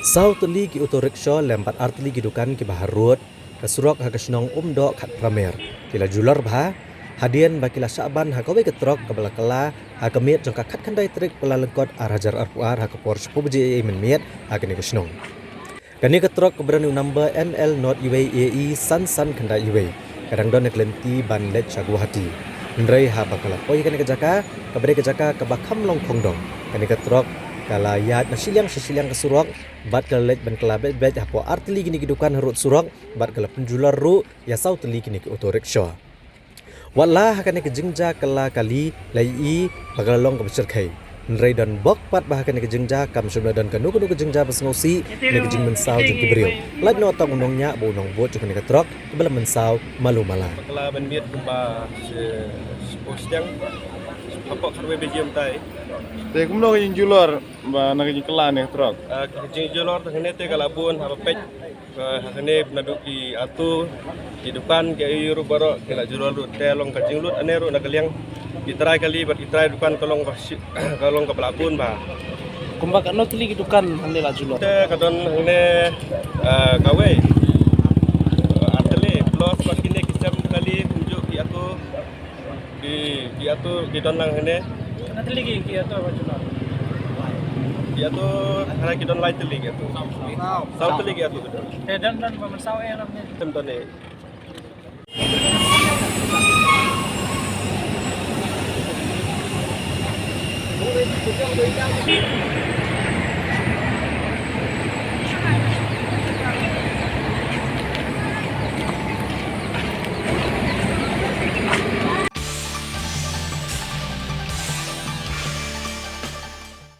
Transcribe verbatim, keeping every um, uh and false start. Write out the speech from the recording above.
Saw tylli ki auto rickshaw lem bad ar tylli ki dukan kiba harud ka surok ha ka shnong Umdoh Khatpramer ki la julor bha hadien ba ki la shah ban ha kawei ka trok kaba la kylla ha ka miet jong ka khatkhyndai tarik Kyllalyngkot ar hajar arphew ar ha ka por shiphew baje eiei mynmiet ha kane ka shnong. Kane ka trok kaba don u number N L not iwei A E san san khyndai iwei ka dang don ha ka lynti ban leit sha Guwahati. Hynrei haba ka la poi ha kane ka jaka kaba dei ka jaka kaba kham long khongdong, kane ka trok ka la ïaid na shiliang sha shiliang ka surok bad ka la leit ban kylla beit beit hapoh ar tylli kine ki dukan harud surok bad ka la pynjulor ruh ïa saw tylli kine ki auto rickshaw. Wat la ha kane ka jingjia kylla kali la ïohi ba ka la long kaba shyrkhei, hynrei don bok pat ba ha kane ka jingjia kam shym la don kano kano ka jingjia ba sngewsih ne ka jingmynsaw jong ki briew. Lait noh tang u nongñiah bad u nongbud jong kane ka trok kaba la mynsaw malu mala. Ba ka la ban miet kumba shi, shiphew shiteng, hapoh khatwei baje mynta. Te kumno ka jingjulor ba na ka jingkylla ne ka trok? Ah, ka jingjulor tang hangne te ka la bun haba peit. Ka hangne naduh ki ato, ki dukan, ki aïu ruh baroh ki la julor ruh, te long ka jinglut ane ruh na ka liang ki trai kali bad ki trai dukan ka long ka shi-, ka long kaba la bun bha. Kumba katno tylli ki dukan hangne la julor? Te ka don hangne, eh, kawei, eh, ar tylli, plus bad kine ki sem kali kumjuh ki ato. Ki, ki ato ki don lang hangne. Katno tylli ki, ki ato ba julor? Ki ato, hangne ki don lai tylli ki ato. Saw tylli ki ato ki don. Te don, don ba mynsaw eh lam ne. Tem don eh.